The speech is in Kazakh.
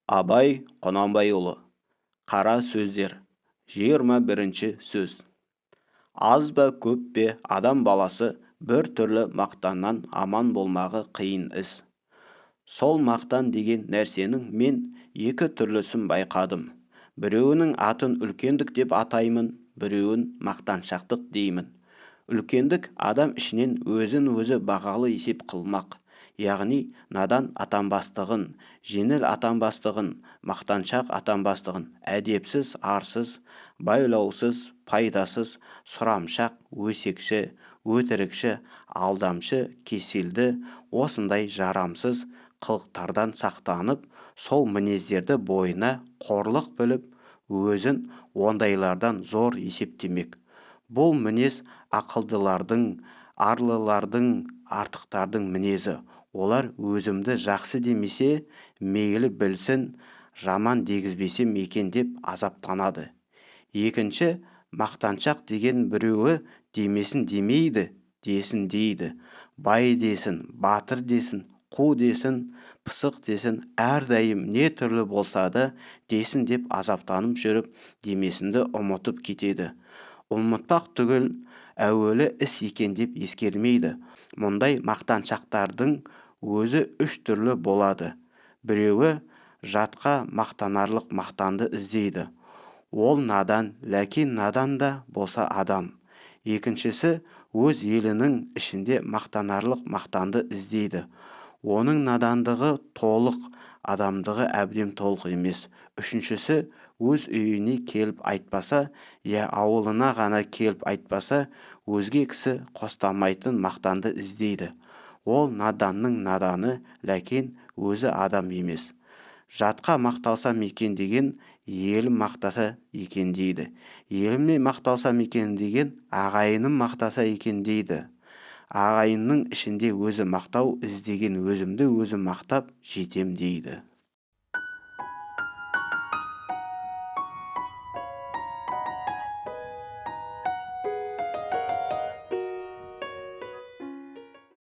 Абай Құнанбайұлы. Қара сөздер. 21-ші сөз. Аз ба, көп пе, адам баласы бір түрлі мақтаннан аман болмағы қиын іс. Сол мақтан деген нәрсенің мен екі түрлісін байқадым. Біреуінің атын үлкендік деп атаймын, біреуін мақтаншақтық деймін. Үлкендік адам ішінен өзін-өзі бағалы есеп қылмақ, яғни надан атанбастығын, жеңіл атанбастығын, мақтаншақ атанбастығын, әдепсіз, арсыз, байлаусыз, пайдасыз, сұрамшақ, өсекші, өтірікші, алдамшы, кеселді, осындай жарамсыз қылықтардан сақтанып, сол мінездерді бойына қорлық біліп, өзін ондайлардан зор есептемек. Бұл мінез ақылдылардың, арлылардың, артықтардың мінезі. Олар өзімді жақсы демесе, мейлі білсін, жаман дегізбесем екен деп азаптанады. Екінші мақтаншақ деген біреуі демесін демейді, десін дейді. Бай десін, батыр десін, қу десін, пысық десін, әрдайым не түрлі болса да десін деп азаптанып жүріп, демесінді ұмытып кетеді. Ұмытпақ түгіл, әуелі іс екен деп ескермейді. Мұндай мақтаншақтардың өзі үш түрлі болады. Біреуі жатқа мақтанарлық мақтанды іздейді. Ол надан, ләкин надан да болса адам. Екіншісі өз елінің ішінде мақтанарлық мақтанды іздейді. Оның надандығы толық, адамдығы әбден толық емес. Үшіншісі өз үйіне келіп айтпаса, я ауылына ғана келіп айтпаса, өзге кісі қостамайтын мақтанды іздейді. Ол наданның наданы, ләкин өзі адам емес. Жатқа мақталсам екен деген, елім мақтаса екен дейді. Еліме мақталсам екен деген, ағайыным мақтаса екен дейді. Ағайынның ішінде өзі мақтау іздеген өзімді өзім мақтап жетем дейді.